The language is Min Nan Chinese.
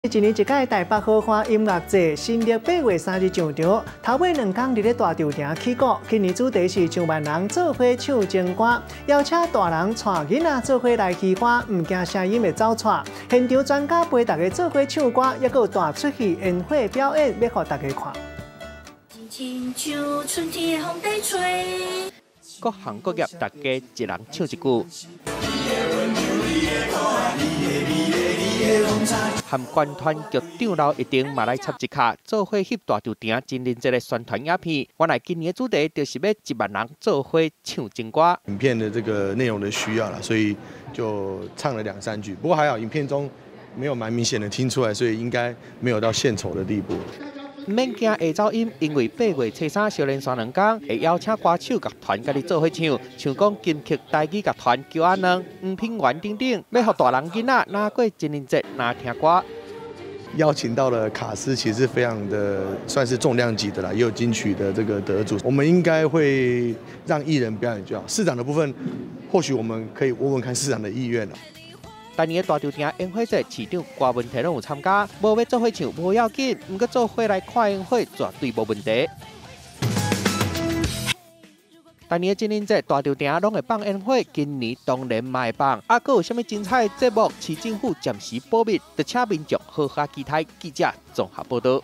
一年一屆台北好歡音樂節，新曆8月3日上場，頭尾2工佇咧大稻埕起鼓。今年主題是上萬人做伙唱情歌，邀請大人帶囡仔做伙來喜歡，毋驚聲音會走錯。現場專家陪大家做伙唱歌，猶閣有大出戲煙火表演，欲予大家看。親像春天的風在吹。各行各業，大家一人唱一句。和觀團局長劉一定嘛來插一跤，做伙翕大稻埕情人節的宣傳影片。原來今年的主題就是欲1萬人做伙唱情歌。影片的這個內容的需要啦，所以就唱了兩三句。不過還好，影片中沒有蠻明顯的聽出來，所以應該沒有到獻醜的地步。毋免驚會走音，因為8月初3小連續2工會邀請歌手樂團佮你做伙唱，像講金曲台語樂團橋仔軟、黃品源等等，欲予大人囡仔若過情人節若聽歌。邀請到了卡司，其實非常的算是重量級的啦，也有金曲的這個得主。我們應該會讓藝人表演就好，市長的部分或許我們可以問問看市長的意願啦。今年的大稻埕煙火節，市長郭文提攏有參加，無欲做伙唱無要緊，毋過做伙來看煙火絕對無問題。逐年的情人節，大稻埕攏會放煙火，今年當然嘛會放。啊，閣有啥物精彩的節目？市政府暫時保密，就請民眾好好期待。記者綜合報導。